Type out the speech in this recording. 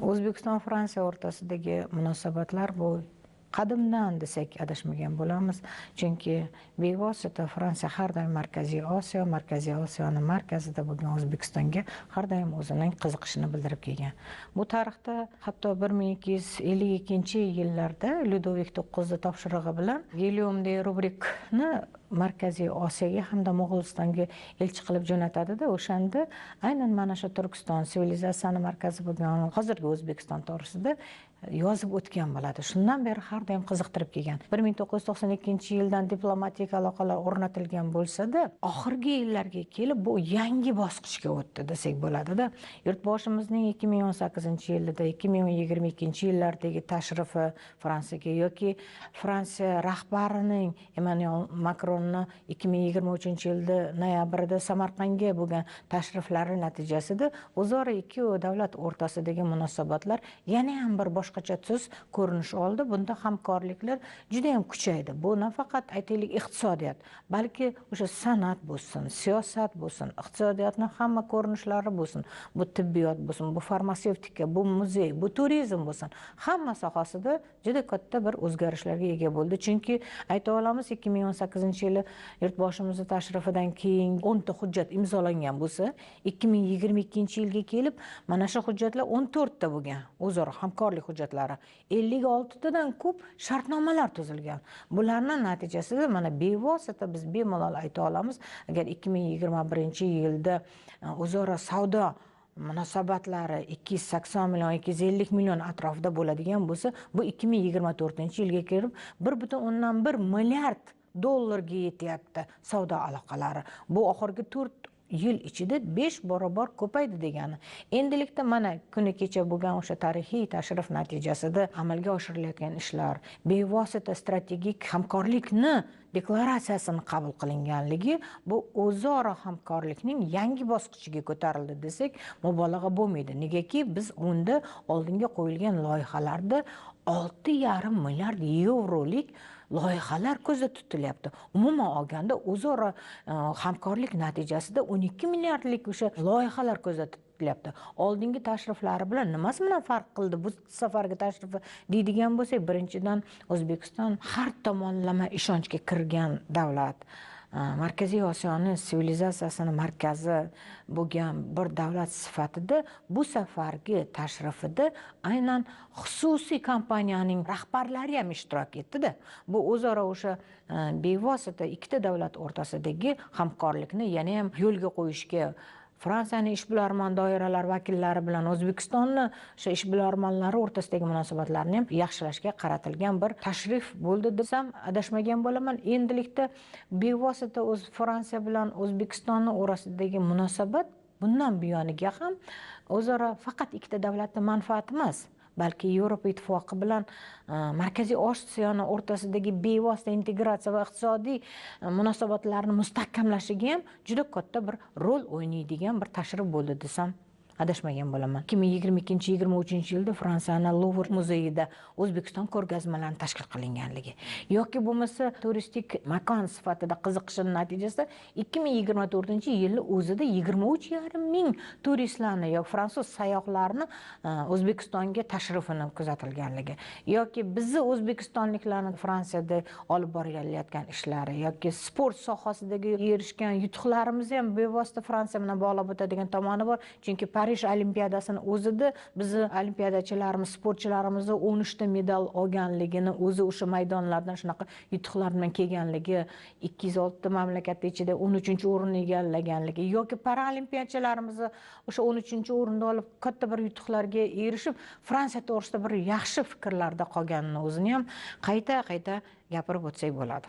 O'zbekiston Fransiya o'rtasidagi munosabatlar bu qadimdan desak adashmagan bo'lamiz, chunki bevosita Fransiya har doim Markaziy Osiyo, Markaziy Osiyoni markazida bo'lgan O'zbekistonga har doim o'zining qiziqishini bildirib kelgan. Bu tarixda hatto 1252-yillarda Ludovik IX topshirig'i bilan Guillaume de Rubrikni Markaziy Osiyoga hamda Mo'g'ulistonga elchi qilib jo'natadida, o'shanda aynan mana shu Turkiston sivilizatsiyani markazi bo'lgan hozirgi O'zbekiston to'g'risida yozib o'tgan bo'ladi. Shundan beri har doim qiziqtirib kelgan. 1992-yildan diplomatik aloqalar o'rnatilgan bo'lsa-da, oxirgi yillarga kelib bu yangi bosqichga o'tdi desak bo'ladida. Yurtboshimizning 2018-yilida, 2022-yillardagi tashrifi Fransiyaga yoki Fransiya rahbarining Emmanuel Macronni 2023-yilda noyabrda Samarqandga bo'lgan tashriflari natijasida o'zaro ikki davlat o'rtasidagi munosabatlar yana ham bir boshqacha tus ko'rinish oldi. Bunda hamkorliklar juda ham kuchaydi. Bu nafaqat aytaylik iqtisodiyot, balki o'sha san'at bo'lsin, siyosat bo'lsin, iqtisodiyotning hamma ko'rinishlari bo'lsin, bu tibbiyot bo'lsin, bu farmatsevtika, bu muzey, bu turizm bo'lsin, hamma sohasida juda katta bir o'zgarishlarga ega bo'ldi. Chunki ayta olamiz, 2018-yili yurtboshimizning tashrifidan keyin 10 ta hujjat imzolangan bo'lsa, 2022-yilga kelib mana shu hujjatlar 14 ta bo'lgan, o'zaro hamkorlik hujjatlari, 56 tadan ko'p shartnomalar tuzilgan. Bularning natijasida mana bevosita biz bemalol ayta olamiz, agar 2021-yilda o'zaro savdo munosabatlari 280 million, 250 million atrofida bo'ladigan bo'lsa, bu 2024-yilga kelib 1,1 milliard dollarga yetyapti savdo aloqalari. Bu oxirgi 4 yil ichida 5 barobar ko'paydi degani. Endilikda mana kuni kecha bo'lgan o'sha tarixiy tashrif natijasida amalga oshirilayotgan ishlar, bevosita strategik hamkorlikni deklaratsiyasini qabul qilinganligi bu o'zaro hamkorlikning yangi bosqichiga ko'tarildi desak mubolag'a bo'lmaydi. Negaki biz unda oldinga qo'yilgan loyihalarda 6,5 milliard yevrolik loyihalar ko'zda tutilyapti. Umuman olganda o'zaro hamkorlik natijasida 12 milliardlik o'sha loyihalar ko'zda tutilyapti. Oldingi tashriflari bilan nimasi bilan farq qildi bu safargi tashrifi deydigan bo'lsak, birinchidan O'zbekiston har tomonlama ishonchga kirgan davlat. Markaziy Osiyoni sivilizatsiyasini markazi bo'lgan bir davlat sifatida bu safargi tashrifida aynan xususiy kompaniyaning rahbarlari ham ishtirok etdi-da. Bu o'zaro o'sha bevosita ikkita davlat o'rtasidagi hamkorlikni yana ham yo'lga qo'yishga, Fransiyaning ishbilarmon doiralari vakillari bilan O'zbekistonni o'sha ishbilarmonlari o'rtasidagi munosabatlarni ham yaxshilashga qaratilgan bir tashrif bo'ldi desam adashmagan bo'laman. Endilikda bevosita o'z Fransiya bilan O'zbekistonni o'rtasidagi munosabat bundan buyoniga ham o'zaro faqat ikkita davlatning manfaati emas, balki Yevropa Ittifoqi bilan Markaziy Osiyoni o'rtasidagi bevosita integratsiya va iqtisodiy munosabatlarni mustahkamlashiga ham juda katta bir rol o'ynaydigan bir tashrif bo'ldi desam adashmagan bo'laman. 2022-2023-yilda Fransiyaning Luvr muzeyida O'zbekiston ko'rgazmalarini tashkil qilinganligi yoki bo'lmasa turistik makon sifatida qiziqishining natijasida 2024-yilni o'zida 23,5 ming turistlarni yoki fransuz sayyohlarni O'zbekistonga tashrifini kuzatilganligi yoki bizni o'zbekistonliklarni Fransiyada olib borilayotgan ishlari yoki sport sohasidagi erishgan yutuqlarimiz ham bevosita Fransiya bilan bog'lab o'tadigan tomoni bor. Chunki Parij Olimpiadasini o'zida bizni olimpiadachilarimiz, sportchilarimiz 13 ta medal olganligini, o'zi o'sha maydonlardan shunaqa yutuqlar bilan kelganligi, 206 ta mamlakat ichida 13-o'rinni egallaganligi yoki paralimpiyachilarimizni o'sha 13-o'rinda olib katta bir yutuqlarga erishib, Fransiya to'g'risida bir yaxshi fikrlarda qolganini o'zini ham qayta-qayta gapirib o'tsak bo'ladi.